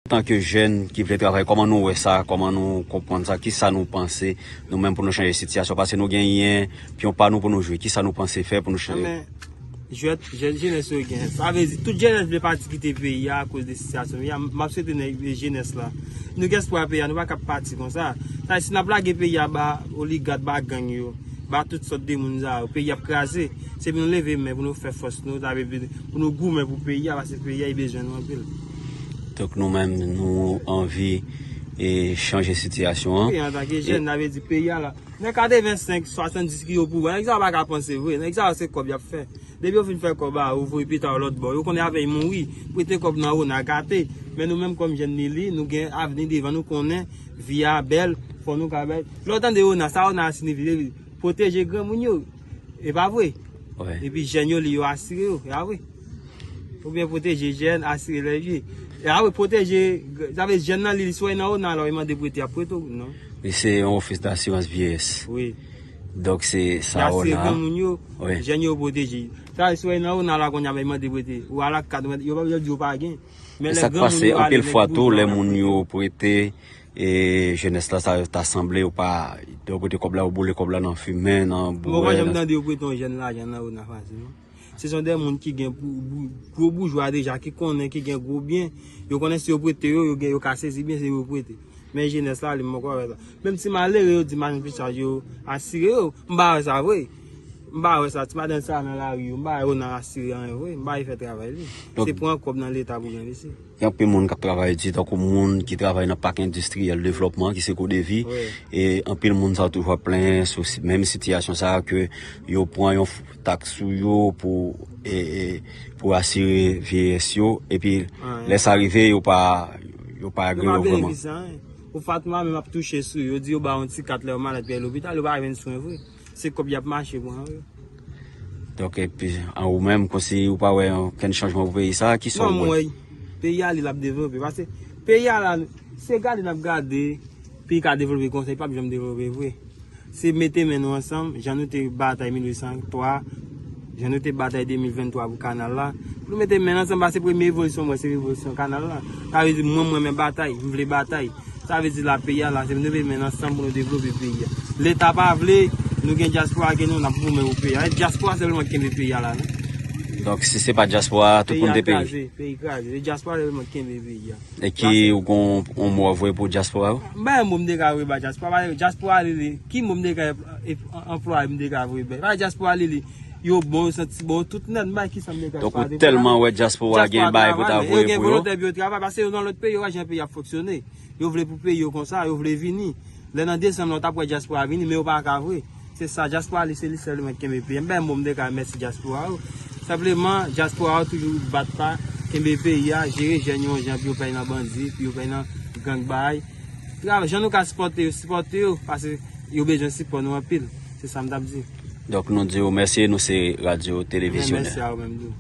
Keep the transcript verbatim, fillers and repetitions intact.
Antanke jèn ki vle travay, kòman nou wè sa? Kòman nou konprann sa? Kisa nou panse nou menm pou nou chanje sitiyasyon? Paske nou genyen pyon pa nou pou nou jwe. Kisa nou panse fè pou nou chanje? Men, jwèt, jèn jenès yo gen. Sa vle di, tout jenès vle pati kite peyi a akoz de sitiyasyon peyi a. M ap swete nèg jenès la. Nou gen espwa peyi a, nou pa kab pati konsa. Sa, si n ap lage peyi a ba oligat, ba gang yo, ba tout sòt de moun sa yo, peyi ap kraze. Se pou nou leve men, pou nou fè fòs nou, sa vle di, pou nou goumen pou peyi a, paske peyi a, li bezwen nou anpil. Donk nou menm, nou anvi e chanje sitiyasyon an. Wi, antanke jèn, sa vle di peyi a la. Nan katrevensenk, swasanndis ki yo pouvwa, nèg sa yo pa ka panse vre. Nèg sa yo se kòb y ap fè. Depi yo fin fè kòb a, yo voye pita yo lòt bò. Yo konnen avè y mouri. Prete kòb nan ona gate. Men nou menm kòm jèn li li, nou gen avni devan nou, konnen vi a bèl, fò nou ka bay. Lè w tande ona, sa ona a siyifi, li pwoteje granmoun yo. E pa vre? Wi. Epi jèn yo li yo asire yo, e pa vre? Oubyen pwoteje jèn, asire lè vye. E pa vre, pwoteje, sa vle jèn nan li, li sou nan ona la, li mande prete, y ap prete w, non. Li se yon ofis dasirans vyeyès. Wi. Donk se Li sa asire ona. Granmoun yo, Wi. Jèn yo pwoteje. Sa vle sou nan ona la kounye a, li mande prete. Ou ala kat, yo pa, yo di yo pa gen. Men E lè sa k granmoun pase, yo ale, anpil fwa nèg tou, lè boujwa moun yo yo ap prete. Prete, e jenès la, sa yo ta sanble, yo pa, yo prete kòb la, yo boule kòb la nan fimen, nan Mwen pa bwè. janm Nan... tande yo prete yon jèn lajan nan ona fasil, non. Se son de moun ki gen pou, bou- gwo boujwa deja, ki konnen, ki gen gwo byen. Yo konnen si yo prete yo, yo gen, yo ka sezi byen, se yo prete. Men jenès la, li, m poko wè sa. Menm ti malere yo di madanm Fichaj yo asire yo. M pa wè sa vre. M pa wè sa. Ti madanm sa nan lari yo. M pa wè yo nan asire anyen vre. M pa wè fè travay li. Donk- Se pran kòb nan leta pou gen visi. Gen anpil moun k ap travay di, tankou moun ki travay nan pak endistriyèl devlòpman, ki se Kodevi. Wi. E anpil moun sa yo toujou ap plenyen sou si- menm sitiyasyon sa a, ke yo pran yon f- taks sou yo pou, e, e, pou asire vyeyès yo. Epi Ah, lè sa rive, yo pa, yo pa Yo agre pa yo vrèman. Benefisye anyen. Pou Fatma menm ap touche sou yo. Yo di yo ba yon ti kat lè yo malad pou y al lopital, yo pa jwenn swen vre. Se kòb y ap mache pran yo. Donk, epi, an ou menm, konsi ou pa wè okenn chanjman pou peyi sa, kisa Non, ou mwen wè? Wè, peyi a li l ap devlope. Paske peyi a la, se gade n ap gade, peyi ka devlope konsa, li p ap janm devlope vre. Se mete men nou ansanm, jan nou te batay mil uit san twa, jan nou te batay de mil venntwa pou kanal la. Pou nou mete men ansanm, paske premye revolisyon mwen, se revolisyon kanal la. Sa vle di, mwen, mwen renmen batay, m vle batay. Sa vle di la, peyi a la, se nou mete men ansanm pou nou devlope peyi a. Leta pa vle, nou gen dyaspora, gen nou, n ap goumen pou peyi a. E dyaspora sèlman ki kenbe peyi a la, non. Donk, si se pa dyaspora, tout Peyi moun a te peri. Kraze, peyi kraze. E dyaspora sèlman ki kenbe peyi a. E ki ou gon yon mo a voye pou dyaspora yo? M pa gen mo m te ka voye ba dyaspora. Ba dyaspora li li, ki mo m te ka, e, anplwaye m te ka voye ba. Ba dyaspora li li, yo bon, yo santi bon, tout nèt, m ba ki sa m te ka Donk, fè. ou tèlman wè dyaspora gen bagay pou ta voye pou yo? Gen volontè pou yo travay, paske yo nan lòt peyi, yo wè jan peyi ap fonksyone. Yo vle pou peyi yo konsa, yo vle vini. Lè nan desanm nan, w t ap wè dyaspora vini, men yo pa ka vre. Se sa, dyaspora li, se li sèlman ki kenbe peyi. M pa gen mo m te ka remèsye dyaspora yo. Senpleman, dyaspora yo toujou bat pa, kenbe peyi a, jere jèn yo yon jan pou yo pa al nan bandi, pou yo pa al nan gang bay. Travay, jan nou ka sipòte yo, sipòte yo, paske yo bezwen sipò nou anpil. Se sa m t ap di. Donk, nou di w mèsi, nou se radyo televizyonè. Mèsi a ou menm tou.